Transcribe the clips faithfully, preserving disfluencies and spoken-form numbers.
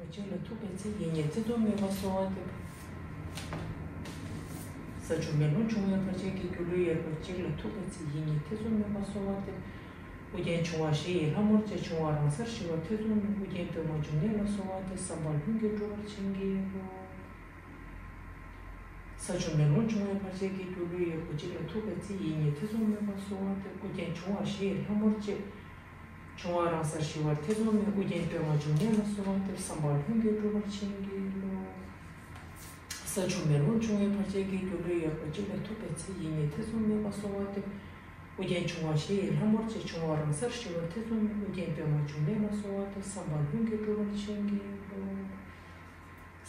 གཅིག་ལ་ཐུག་པའི་ཚེ་ཡིད་གཉིས་ཐེ་ཚོམ་མེད་པར་གསོལ་བ་འདེབས། ས་ཆུ་མེ་རླུང་འབྱུང་བའི་བར་ཆད་ཀྱི་སྒྱུ་ལུས་ཡོད་པ་གཅིག་ལ་ཐུག་པའི་ཚེ་ཡིད་གཉིས་ཐེ་ཚོམ་མེད་པར་གསོལ་བ་འདེབས། ཨོ་རྒྱན་འབྱུང་བ་བཞི་ཡི་ལྷ་མོར་བཅས། འབྱུང་བ་རང་སར་ཞི་བར་ཐེ་ཚོམ་མེད། ཨོ་རྒྱན་པདྨ་འབྱུང་གནས་ལ་གསོལ་བ་འདེབས། བསམ་པ་ལྷུན་གྱིས་འགྲུབ་པར་བྱིན་གྱིས་རློབས། ས་ཆུ་མེ་རླུང་འབྱུང་བའི་བར་ཆད་ཀྱི་སྒྱུ་ལུས་ཡོད་པ་གཅིག་ལ་ཐུག་པའི་ཚེ་ཡིད་གཉིས་ཐེ་ཚོམ་མེད་པར་གསོལ་བ་འདེབས། ཨོ་རྒྱན་འབྱུང་བ་བཞི་ཡི་ལྷ་མོར་བཅས། འབྱུང་བ་རང་སར་ཞི་བར་ཐེ་ཚོམ་མེད། ཨོ་རྒྱན་པདྨ་འབྱུང་གནས་ལ་གསོལ་བ་འདེབས། བསམ་པ་ལྷུན་གྱིས་འགྲུབ་པར་བྱིན་གྱིས་རློབས། ས་ཆུ་མེ་རླུང་འབྱུང་བའི་བར་ཆད་ཀྱི་སྒྱུ་ལུས་ཡོད་པ་གཅིག་ལ་ཐུག་པའི་ཚེ་ཡིད་གཉིས་ཐེ་ཚོམ་མེད་པར་གསོལ་བ་འདེབས། ཨོ་རྒྱན་འབྱུང་བ་བཞི་ཡི་ལྷ་མོར་བཅས། འབྱུང་བ་རང་སར་ཞི་བར་ཐེ་ཚོམ་མེད། ཨོ་རྒྱན་པདྨ་འབྱུང་གནས་ལ་གསོལ་བ་འདེབས། བསམ་པ་ལྷུན་གྱིས་འགྲུབ་པར་བྱིན་གྱིས་རློབས།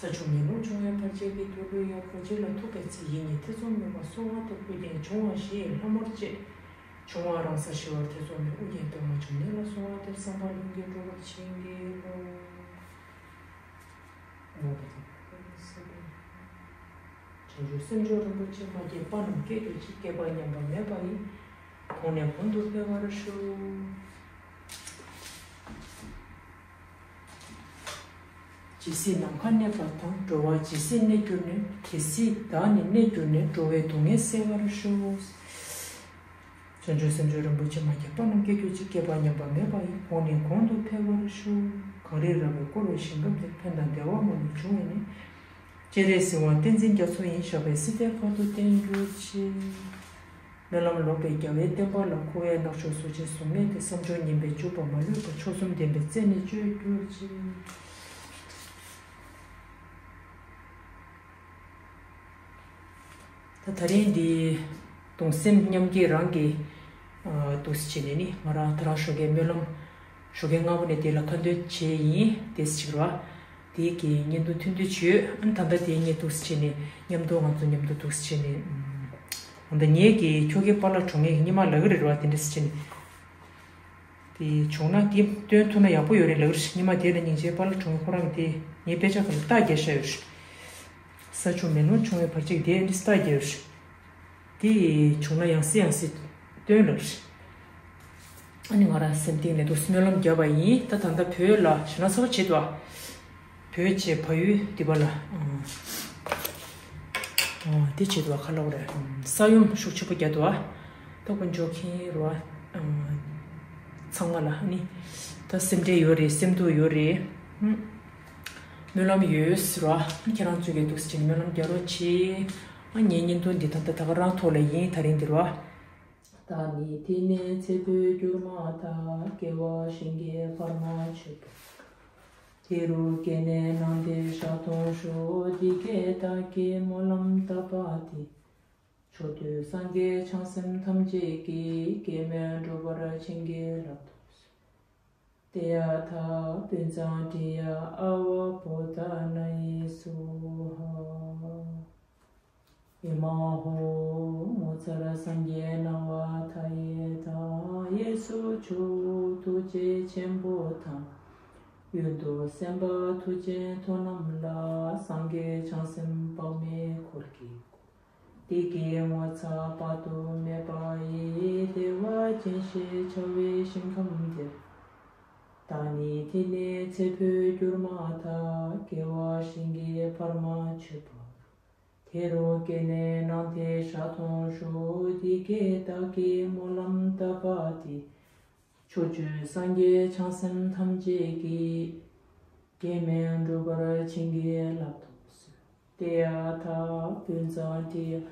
ས་ཆུ་མེ་རླུང་འབྱུང་བའི་བར་ཆད་ཀྱི་སྒྱུ་ལུས་ཡོད་པ་གཅིག་ལ་ཐུག་པའི་ཚེ་ཡིད་གཉིས་ཐེ་ཚོམ་མེད་པར་གསོལ་བ་འདེབས། ཨོ་རྒྱན་འབྱུང་བ་བཞི་ཡི་ལྷ་མོར་བཅས། འབྱུང་བ་རང་སར་ཞི་བར་ཐེ་ཚོམ་མེད། ཨོ་རྒྱན་པདྨ་འབྱུང་གནས་ལ་གསོལ་བ་འདེབས། བསམ་པ་ལྷུན་གྱིས་འགྲུབ་པར་བྱིན་གྱིས་རློབས། བྱང་ཆུབ་སེམས་མཆོག་རིན་པོ་ཆེ་མ་སྐྱེས་པ་རྣམས་སྐྱེ་གྱུར་ཅིག་སྐྱེས་པ་ཉམས་པ་མེད་པ་ཡི། གོང་ནས་གོང་དུ་འཕེལ་བར་ཤོག་ཇི་སྲིད་ནམ་མཁའ་གནས་པ་དང་། འགྲོ་བ་ཇི་སྲིད་གནས་གྱུར་ནས། དེ་སྲིད་བདག་ནི་གནས་གྱུར་ནས། འགྲོ་བའི་སྡུག་བསྔལ་སེལ་བར་ཤོག་བྱང་ཆུབ་སེམས་མཆོག་རིན་པོ་ཆེ་མ་སྐྱེས་པ་རྣམས་སྐྱེ་གྱུར་ཅིག་སྐྱེས་པ་ཉམས་པ་མེད་པ་ཡི། གོང་ནས་གོང་དུ་འཕེལ་བར་ཤོག་གངས་རི་ར་བས་བསྐོར་བའི་ཞིང་ཁམས་འདིར། ཕན་དང་བདེ་བ་མང་པོ་འབྱུང་བའི་གནས། སྤྱན་རས་གཟིགས་དབང་བསྟན་འཛིན་རྒྱ་མཚོ་ཡི། ཞབས་པད་སྲིད་མཐའི་བར་དུ་བརྟན་གྱུར་ཅིག་སྨོན་ལམ་ལོག་པའི་རྒྱལ་བའི་བསྟན་པ་ལ། འཁོར་བའི་གནག་ཕྱོགས་གཟུགས་ཅན་གཟུགས་མེད་དེ། བསམ་སྦྱོར་ངན་པས་འཇུག་པ་མ་ལུས་པ། མཆོག་གསུམ་ལྡན་པའི་རྩེ་ནས་སྤྱོད་གྱུར་ཅིག་ད་ད་རིང་འདི་གདུང་སེམས་མཉམ་སྐྱེད་རང་གི་འདུག་སེ་བྱས་ནས་ནི། ང་རང་ད་རང་ཞོགས་ཀའི་སྨོན་ལམ་ཞོགས་ཀའི་སྔ་པོ་ནས་དེ་ལ་ཁ་འདོན་བྱས་ཡིན། དེ་ཅིག་ར་དེ་གི་བརྙན་ཐུང་ཐུང་ཐུང་ཅིག་ཡོད། ཨ་ནི་ད་ལྟ་དེ་ངས་འདུག་སེ་བྱས་ནས་མཉམ་དུ་ང་ཚོ་མཉམ་དུ་འདུག་སེ་བྱས་ནས་ཨ་ད་ངེད་ཀྱི་ཁྱོ་གའི་པཱ་ལགས་གྲོངས་ངེད་ཀྱི་ཉི་མ་ལ་གི་རེད་ར་དེ་འདྲ་སེ་བྱས་ནས། དེ་བྱུང་ན་དེ་སྟོན་ཐུབ་ན་ཡག་པོ་ཡོད་རེད་ལབ་ཀྱི་རེད། ཉི་མ་དེ་ལ་སྙིང་རྗེ་པཱ་ལགས་གྲོངས་ཁོ་རང་གི་དེ་ངའི་དཔེ་ཆ་ཁ་ལ་རྟགས་རྒྱག་བཞག་ཡོད་རེད། ས་ཆུ་མེ་རླུང་འབྱུང་བའི་བར་ཆད་དེ་ནི་རྟགས་རྒྱག་ཡོད་རེད། དེ་བྱུང་ན་ཡང་སེ་ཡང་སེ་སྟོན་ལབ་རེད། ཨ་ནི་ང་རང་སེམས་གཏིང་ནས་འདུག་སེ་སྨོན་ལམ་བརྒྱབ་པ་ཡིན། ད་ད་ལྟ་བོད་ལ་ཞེ་ན་ཚ་བོ་བྱེད་དོ། བོད་ཆེ་བལ་ཡུལ་འདི་པ་ལ་ཨང་ཨང་འདི་བྱེད་དུ་བ་ཁ་ལོག་རེད། ས་ཡོམ་ཤུགས་ཆེན་པོ་རྒྱག་དུ་བ། ད་དཀོན་མཆོག་མཁྱེན་རུ་བ་ཨང་ཚང་མ་ལ་ནི་ད་སེམས་ཁྲལ་ཡོད་རེད། སེམས་སྡུག་ཡོད་རེད། ཨང་སྨོན་ལམ་ཡོད་ཟེར་བ། ཁྱེད་རང་ཚོས་ཀྱི་འདུག་སེ་བྱས་ནས་སྨོན་ལམ་རྒྱག་རོགས་བྱེད། ཨ་ངའི་བརྙན་ཐུང་འདི་ད་ལྟ་ད་ག་རང་ཐོག་ལ་ཡིན། ད་རིང་འདིར་བ། བདག་ནི་དེ་ནས་ཚེ་འཕོས་གྱུར་མ་ཐག་སྐྱེ་བ་གཞན་གྱིས་བར་མ་ཆོད་པ། དེ་རུ་སྐྱེས་ནས་སྣང་མཐའི་ཞག་སྟོང་ཞོག་འདི་སྐད་བདག་གིས་སྨོན་ལམ་བཏབ་པ་དེ། ཕྱོགས་དུས་སངས་རྒྱས་བྱང་སེམས་ཐམས་ཅད་ཀྱིས། གེགས་མེད་འགྲུབ་པར་བྱིན་གྱིས་བརླབ་ཏུ་གསོལ། ཏདྱ་ཐཱ། བཛྲ་ཏྲཱིཿ་ཨ་ཝ་བོ་དྷ་ནཱ་ཡེ་སྭཱ་ཧཱ། ཨེ་མ་ཧོ། ངོ་མཚར་སངས་རྒྱས་སྣང་བ་མཐའ་ཡས་དང་། གཡས་སུ་ཇོ་བོ་ཐུགས་རྗེ་ཆེན་པོ་དང་། གཡོན་དུ་སེམས་དཔའ་མཐུ་ཆེན་ཐོབ་རྣམས་ལ། སངས་རྒྱས་བྱང་སེམས་དཔག་མེད་འཁོར་གྱིས་བསྐོར། བདེ་སྐྱིད་ངོ་ཚ་དཔག་ཏུ་མེད་པ་ཡི། བདེ་བ་ཅན་ཞེས་བྱ་བའི་ཞིང་ཁམས་འདིར། བདག་ནི་དེ་ནས་ཚེ་འཕོས་གྱུར་མ་ཐག་སྐྱེ་བ་གཞན་གྱིས་བར་མ་ཆོད་པ། དེ་རུ་སྐྱེས་ནས་སྣང་མཐའི་ཞག་སྟོང་ཞོག་འདི་སྐད་བདག་གིས་སྨོན་ལམ་བཏབ་པ་དེ། ཕྱོགས་བཅུའི་སངས་རྒྱས་བྱང་སེམས་ཐམས་ཅད་ཀྱིས། གེགས་མེད་འགྲུབ་པར་བྱིན་གྱིས་བརླབ་ཏུ་གསོལ། ཏདྱ་ཐཱ། བཛྲ་ཏྲཱིཿ་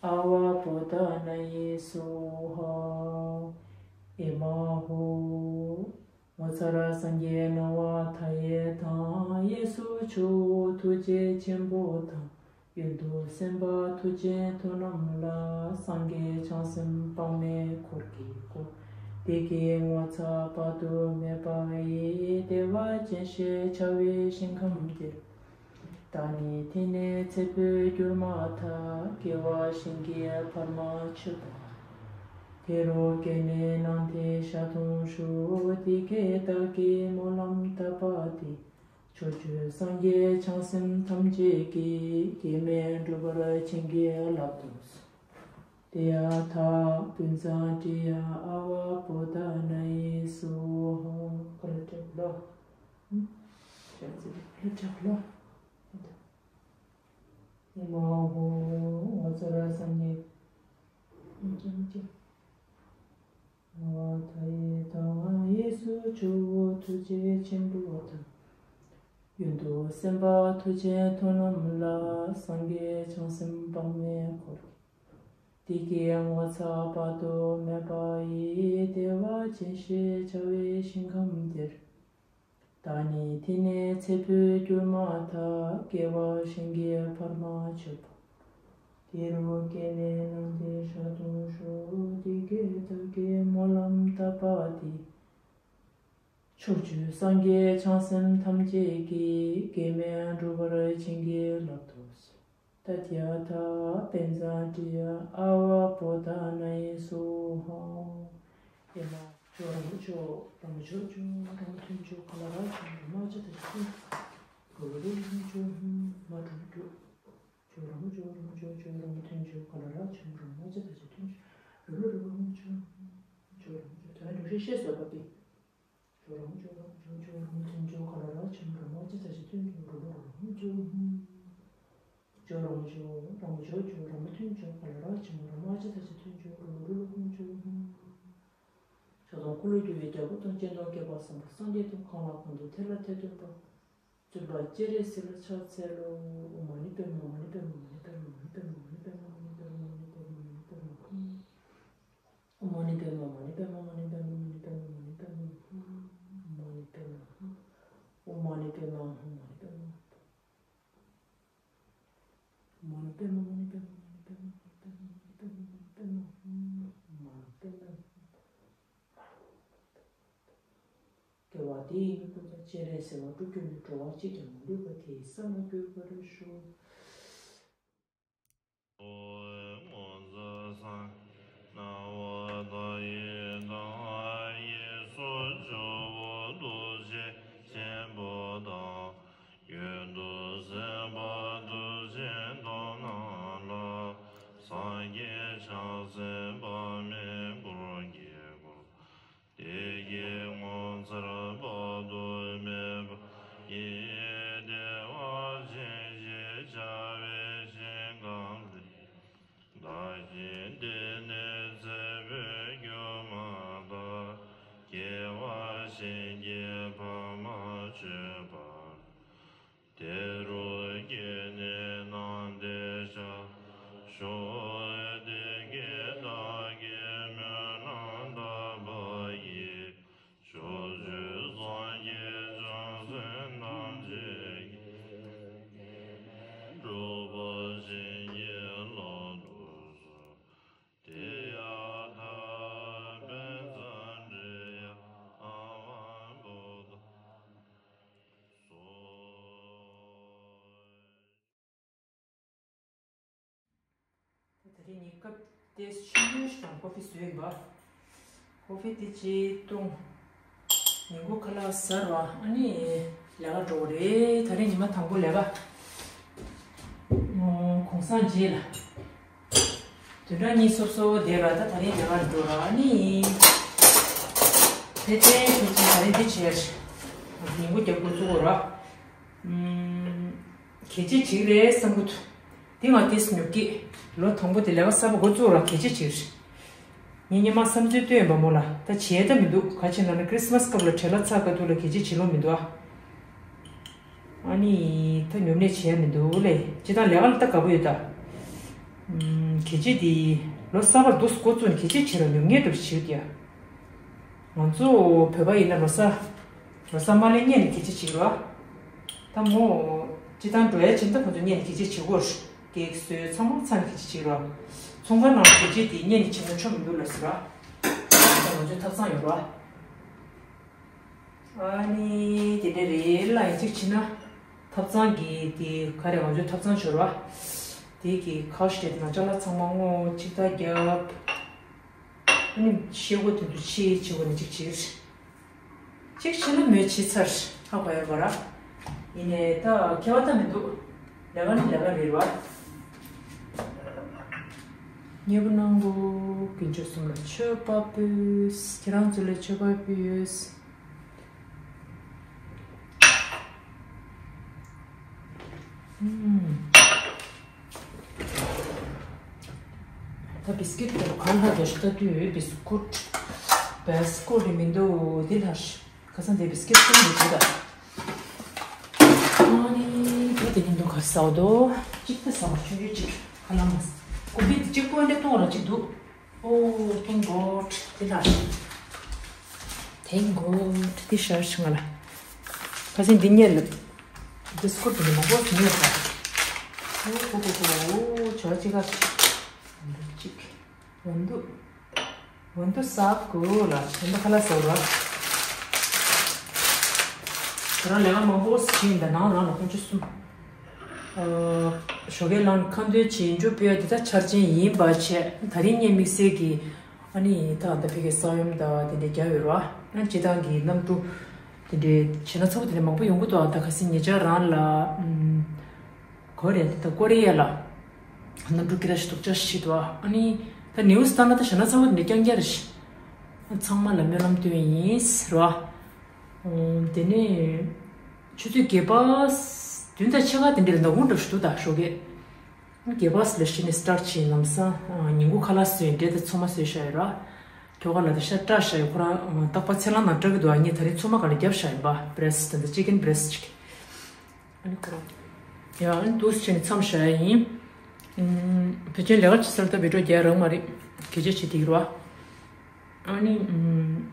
ཨ་ཝ་བོ་དྷ་ནཱ་ཡེ་སྭཱ་ཧཱ། ཨེ་མ་ཧོ། ངོ་མཚར་སངས་རྒྱས་སྣང་བ་མཐའ་ཡས་དང་། གཡས་སུ་ཇོ་བོ་ཐུགས་རྗེ་ཆེན་པོ་དང་། གཡོན་དུ་སེམས་དཔའ་མཐུ་ཆེན་ཐོབ་རྣམས་ལ། སངས་རྒྱས་བྱང་སེམས་དཔག་མེད་འཁོར་གྱིས་བསྐོར། བདེ་སྐྱིད་ངོ་ཚ་དཔག་ཏུ་མེད་པ་ཡི། བདེ་བ་ཅན་ཞེས་བྱ་བའི་ཞིང་ཁམས་འདིར། བདག་ནི་དེ་ནས་ཚེ་འཕོས་གྱུར་མ་ཐག་སྐྱེ་བ་གཞན་གྱིས་བར་མ་ཆོད་པ། དེ་རུ་སྐྱེས་ནས་སྣང་མཐའི་ཞག་སྟོང་ཞོག་འདི་སྐད་བདག་གིས་སྨོན་ལམ་བཏབ་པ་དེ། ཕྱོགས་བཅུའི་སངས་རྒྱས་བྱང་སེམས་ཐམས་ཅད་ཀྱིས། གེགས་མེད་འགྲུབ་པར་བྱིན་གྱིས་བརླབ་ཏུ་གསོལ། ཏདྱ་ཐཱ། བཛྲ་ཏྲཱིཿ་ཨ་ཝ་བོ་དྷ་ནཱ་ཡེ་སྭཱ་ཧཱ། ལྷ་དྲག་ལ། ཨེ་མ་ཧོ། ངོ་མཚར་སངས་རྒྱས། མཐའ་ཡས་དང་གཡས་སུ་ཇོ་བོ་ཐུགས་རྗེ་ཆེན་པོ་དང་། གཡོན་དུ་སེམས་དཔའ་མཐུ་ཆེན་ཐུབ་རྣམས་ལ། སངས་རྒྱས་བྱང་སེམས་དཔག་མེད་འཁོར། བདེ་དགེ་ངོ་མཚར་དཔག་ཏུ་མེད་པ་ཡི། བདེ་བ་ཅན་ཞེས་བྱ་བའི་ཞིང་ཁམས་དེར། བདག་ཉིད་འདི་ནས་ཚེ་འཕོས་གྱུར་མ་ཐག། སྐྱེ་བ་གཞན་གྱིས་བར་མ་ཆོད་པ། དེ་རུ་སྐྱེས་ནས་སྣང་མཐའི་ཞག་སྟོང་ཞོག། དེ་སྐད་བདག་གིས་སྨོན་ལམ་བཏབ་པ་དེ། ཕྱོགས་བཅུའི་སངས་རྒྱས་བྱང་སེམས་ཐམས་ཅད་ཀྱིས། གེགས་མེད་འགྲུབ་པར་བྱིན་གྱིས་བརླབ་ཏུ་གསོལ། ཏདྱ་ཐཱ། པཉྩ་དྲི་ཡ་ཨ་ཝ་བོ་དྷ་ན་ཡེ་སྭཱ་ཧཱ། ཨེ་མ། ཇོ་རང་བུ་ཇོ། རང་བུ་ཇོ་ཇོ། རང་བུ་ཐུན་ཇོ། ག་ལ་ར་ཇོ། རང་མ་ཅི་ད་ཅི་ཐུན། རུ་རུ་རུ་རུ་ཇོ། མ་འགྲོ་རུ་ཇོ། ཇོ་རང་བུ་ཇོ། རང་བུ་ཇོ་ཇོ། རང་བུ་ཐུན་ཇོ། ག་ལ་ར་ཇོ། རང་མ་ཅི་ད་ཅི་ཐུན་ཇོ། རུ་རུ་རུ་རུ་ཇོ། ཇོ་རང་བུ་ཇོ། དེ་ནས་འགྲོ་ཤེས་ཤེས་བཟོད་པ་སྟེ། ཇོ་རང་བུ་ཇོ། རང་བུ་ཇོ་ཇོ། རང་བུ་ཐུན་ཇོ། ག་ལ་ར་ཇོ། རང་མ་ཅི་ད་ཅི་ཐུན་ཇོ། རུ་རུ་རུ་རུ་ཇོ། ཇོ་རང་བུ་ཇོ། རང་བུ་ཇོ་ཇོ། རང་བུ་ཐུན་ཇོ། ག་ལ་ར་ཇོ། རང་མ་ཅི་ད་ཅི་ཐུན་ཇོ། རུ་རུ་རུ་རུ་ཇོ། ཇོ་དང་འཁོར་ལོས་སྒྱུར་བའི་རྒྱལ་པོ་དང་སྤྱན་དང་བསྐལ་པ་བསམ་པ་སངས་རྒྱས་དང་གང་ལ་གང་འདུལ་ཐེག་དམན་ཐེག་དམན་པ། བཙུན་པ་སྤྱན་རས་གཟིགས་ལ་ཕྱག་འཚལ་ལོ། ཨོཾ་མ་ཎི་པདྨ་མ་ཎི་པདྨ་མ་ཎི་པདྨ་མ་ཎི་པདྨ་མ་ཎི་པདྨ་མ་ཎི་པདྨ་མ་ཎི་པདྨ་མ་ཎི་པདྨ། ཨོཾ་མ་ཎི་པདྨ་མ་ཎི་པདྨ་མ་ཎི་པདྨ་མ་ཎི་པདྨ་མ་ཎི་པདྨ། ཨོཾ་མ་ཎི་པདྨ། ཨོཾ་མ་ཎི་པདྨ། ཨོཾ་མ་ཎི་པདྨ། མ་ཎི་པདྨ། མ་ཎི་པདྨ། མ་ཎི་པདྨ། སྐྱེ་བ་འདི་ཡི་སྨྱུ་གུ་དང་། སྤྱན་རས་གཟིགས་དབང་སྒྲུབ་བརྒྱུད་ནས། འགྲོ་བ་གཅིག་ཀྱང་མ་ལུས་པ། དེ་ཡི་ས་ལ་འགོད་པར་ཤོག། ངོ་མཚར་སངས་རྒྱས་སྣང་བ་མཐའ་ཡས་དང་། གཡས་སུ་ཇོ་བོ་ཐུགས་རྗེ་ཆེན་པོ་དང་། གཡོན་དུ་སེམས་དཔའ་མཐུ་ཆེན་ཐུབ་རྣམས་ལ། སངས་རྒྱས་བྱང་སེམས་དཔག་མེད་འཁོར་གྱིས་བསྐོར། བདེ་དགེ་ངོ་མཚར་དཔག་ཏུ་མེད་པ་ཡི། བདེ་བ་ཅན་ཞེས་བྱ་བའི་ཞིང་ཁམས་དེར། བདག་གིས་འདི་ནས་ཚེ་འཕོས་གྱུར་མ་ཐག། སྐྱེ་བ་གཞན་གྱིས་བར་མ་ཆོད་པ། དེ་རུ་སྐྱེས་ནས་སྣང་མཐའི་ཞག་སྟོང་ཞོག། དེ་སྐད་བདག་གིས་སྨོན་ལམ་བཏབ་པ་ཡིས། ཕྱོགས་བཅུའི་སངས་རྒྱས་བྱང་སེམས་ཐམས་ཅད་ཀྱིས། འགྲུབ་པར་བྱིན་གྱིས་བརླབ་ཏུ་གསོལ། ཏདྱ་ཐཱ། པཉྩ་དྲི་ཡ་ཨ་ཝ་བོ་དྷ་ན་ཡེ་སྭཱ་ཧཱ། ད་རེས་ངས་སྐབས་དེ་ཆུང་ཆུང་ཞིག་དང་ཀོ་ཧྥི་བཟོས་ཡིན་པ། ཀོ་ཧྥི་དེ་ཅིག་བཏུང་། ཉིན་གུང་ཁ་ལག་ཟ་ར། ཨ་ནི་ལས་ཀ་འགྲོ་གི་རེད། ད་རེས་ཉི་མ་དང་པོ་ལས་ཀ། ཨོ། གུང་སེང་རྗེས་ལ། བདུན་ཕྲག་གཉིས་སོ་སོ་བསྡད་ར། ད་ད་རེས་ལས་ཀ་འགྲོ་ར། ཨ་ནི་ཕལ་ཆེར་ཕལ་ཆེར་ད་རེས་འདི་བྱས། ཉིན་གུང་རྒྱབ་འགོ་བཙུགས་ར། ཨུམ། གལ་ཆེ་ཅིག་རེད་བསམ་གི་འདུག། འདི་ང་ཏིས་ཉོབ་ཀྱི། ལོ་དང་པོ་དེ་ལས་ཀ་གསར་པ་འགོ་བཙུགས་ར་གལ་ཆེ་ཅིག་རེད། ངས་སྔོན་མ་བསམ་ཚུལ་བཏོན་ཡོད་པ་མོ་ལ། ད་བྱས་ད་མི་འདུག། ག་ཅི་ན་ན་ཁྲིས་མས་སྐབས་ལ་བྲེལ་བ་ཚ་ག་འདུག་ལ། གལ་ཆེ་བྱེད་ལོང་མི་འདུག་ཨ། ཨ་ནི་ད་ཉོབ་ནས་བྱས་མི་འདུག་ལེ། སྤྱིར་བཏང་ལས་ཀ་ལ་ད་དགའ་པོ་ཡོད་ད། ཨུམ། གལ་ཆེ་དེ་ལོ་གསར་པར་འདུག་འགོ་བཙུགས་ནས་གལ་ཆེ་བྱེད་ར་ཉོབ་ངེས་འགྲོ་བྱེད་ཀྱི་ཡ། ང་ཚོ་བོད་པ་ཡིན་ན་ལོ་གསར། ལོ་གསར་མ་སླེབས་སྔོན་ནས་གལ་ཆེ་བྱེད་རོགས། ད་མོ། སྤྱིར་བཏང་འགྲོ་ཡ་ཕྱིན་ད་ཁོ་ཚོ་སྔོན་ནས་གལ་ཆེ་བྱེད་དགོས། ཀེག་བཟོས་ཚང་མ་ཚང་མ་གལ་ཆེ་བྱེད་རོགས། ཚོང་ཁང་ནང་གལ་ཆེ་དེ་སྔོན་ནས་བྱེད་ན་ཆོ་མི་འདུག་ལ་ཟེར་རོགས། ད་ང་ཚོའི་ཐབ་ཚང་ཡོད་རོགས། ཨ་ནི་དེ་འདྲ་རེད་ལ། ཡིན་གཅིག་བྱེད་ན། ཐབ་ཚང་གི་དེ་ག་རེ་ང་ཚོའི་ཐབ་ཚང་ཡོད་རོགས། དེ་གི་ཁ་ཤས་དེ་ནང་ཅ་ལག་ཚང་མ་སྔོ་ཅིག་ད་རྒྱབ། ཨ་ནི་ཤེལ་སྒོ་དེ་ཚོ་ཕྱེ་ཕྱེ་དགོས་ནི་གཅིག་བྱེད། གཅིག་བྱེད་ན་མོས་བྱེད་ཚར། ཧ་གོ་ཡོད་པ་ར། ཡིན་ནའི་ད་ཁྱད་པར་ད་མི་འདུག། ལས་ཀ་ནི་ལས་ཀ་རེད་བ། མཉེས་པོ་གནང་གོ། དཀོན་མཆོག་གསུམ་ལ་མཆོད་པ་ཕུལ། ཁྱེད་རང་ཚོ་ལ་མཆོད་པ་ཕུལ་ཡོད། ད་བིས་ཀིཊ་དེ་གང་ལྷག་རྒྱ་ཤོག་ལྟ་དུས་བིས་ཀུཊ། བིས་ཀུཊ་རེད་མི་འདུག་འདི་ལྷག་ཤོག་ཁ་སང་དེ་བིས་ཀིཊ་གསུམ་རེད་འདུག་ད། ཨ་ནི་ད་དེ་ཉིན་དུ་ག་ཟའོ་དོ། གཅིག་ད་ཟའོ་ཆུང་ཆུང་གཅིག་ཁ་ལ་མ་ཟ། ཀུ་བི་གཅིག་པོ་འདྲ་གཏོང་ར་གཅིག་འདུག་ཨོ། Thank God དེ་ལ། Thank God དེ་ཤར་ཤི་ང་ལ། ཁ་སང་འདི་ཉལ་ལ། བིས་ཀུཊ་དེ་མང་པོ་ཉལ་ལ། ཨོ་ཧོ་ཧོ་ཧོ། ཨོ་ཇོ་ཅི་ག་གཅིག་འོན་དུ། འོན་དུ་ཟ་དགོས་ལ་འོན་དུ་ཁ་ལག་ཟ་ར། ཁྱོད་རང་ལས་ཀ་མང་པོ་ཟིན་ད་ནང་རང་ལ་དཀོན་མཆོག་གསུམ། ཨ། ཞོགས་ཀས་ལངས་ཁ་འདོན་བྱེད་འཇུ་སྤོས་འདི་དག་འཆར་ཅན་ཡིན་པ་བྱས། ད་རིང་ངས་དམིགས་བསལ་གྱི་ཨ་ནི་ད་ད་ཕ་གི་ས་ཡོམ་ད་དེ་འདྲའི་རྒྱག་ཡོད་ར། ཨ་སྤྱི་བཏང་གི་གནམ་གྲུ་དེ་འདྲའི་བྱས་ན་ཚ་པོ་དེ་འདྲ་མང་པོ་ཡོང་གི་འདུག་ད་ཁ་སང་ཉེ་ཆར་རང་ལ་ཨམ། ག་རེ་ད་ཀོ་རི་ཡ་ལ་གནམ་གྲུ་ཀི་ར་ཤི་སྡུག་ཅག་ཤི་འདུག་ཨ་ནི་ད་ནིའུ་སི་ལྟར་ན་ད་ཞེ་ན་ཚ་པོ་དེ་འདྲ་རྐྱང་རྐྱང་རེད་ཤག་ཚང་མ་ལ་སྨོན་ལམ་སྟོན་ཡིན་ཟེར་བ། དེ་ནས་ཆུ་ཚོད་བརྒྱད་པ་བདུན་དང་ཕྱེད་ཀ་དེ་འདྲ་ལ་ནག་ཁུང་འདྲ་ཞིག་འདུག་ད་ཞོགས་ཀས། བརྒྱད་པ་ལ་ཤི་ནས་སི་ཊར་བྱས་ལམ་སང་ཉིན་གུང་ཁ་ལག་བཟོས་འབྲས་དང་ཚོད་མ་བཟོས་བཞག་ཡོད་ར། ཁྱོ་ག་ལ་དེ་ཤ་སྐྲག་བཞག་ཡོད་ཁོ་རང་རྟག་པར་ཚེ་ལང་ནང་སྐྲག་གི་འདུག་ཨ་ངས་ད་རིང་ཚོད་མ་ག་ལ་བརྒྱབ་བཞག་ཡིན་པ་བྷི་རེ་སི་ཊི་དང་ཅི་ཀན་བྷི་རེ་སི་ཊི་ཅིག་ཨ་ནི་ཁོ་རང་། ཡ་ཨ་ནི་འདུག་སེ་བྱས་ནས་མཚམས་བཞག་ཡ་ཡིན། ཨུམ། བེ་ཅོན་ལས་ཀ་བྱེད་ས་ལ་ད་བི་ཌིའོ་རྒྱག་རག་མ་རེད། གལ་ཆེ་ཆེ་དེ་གི་རེད་བ། ཨ་ནི་ཨུམ།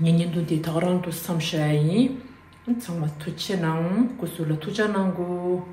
ངའི་བརྙན་ཐུང་འདི་ད་ག་རང་དུ་མཚམས་བཞག་ཡ་ཡིན། ཚང་མ་ཐུགས་རྗེ་གནང་། སྐུ་གཟུགས་ལ་ཐུགས་ཅག་གནང་གོ།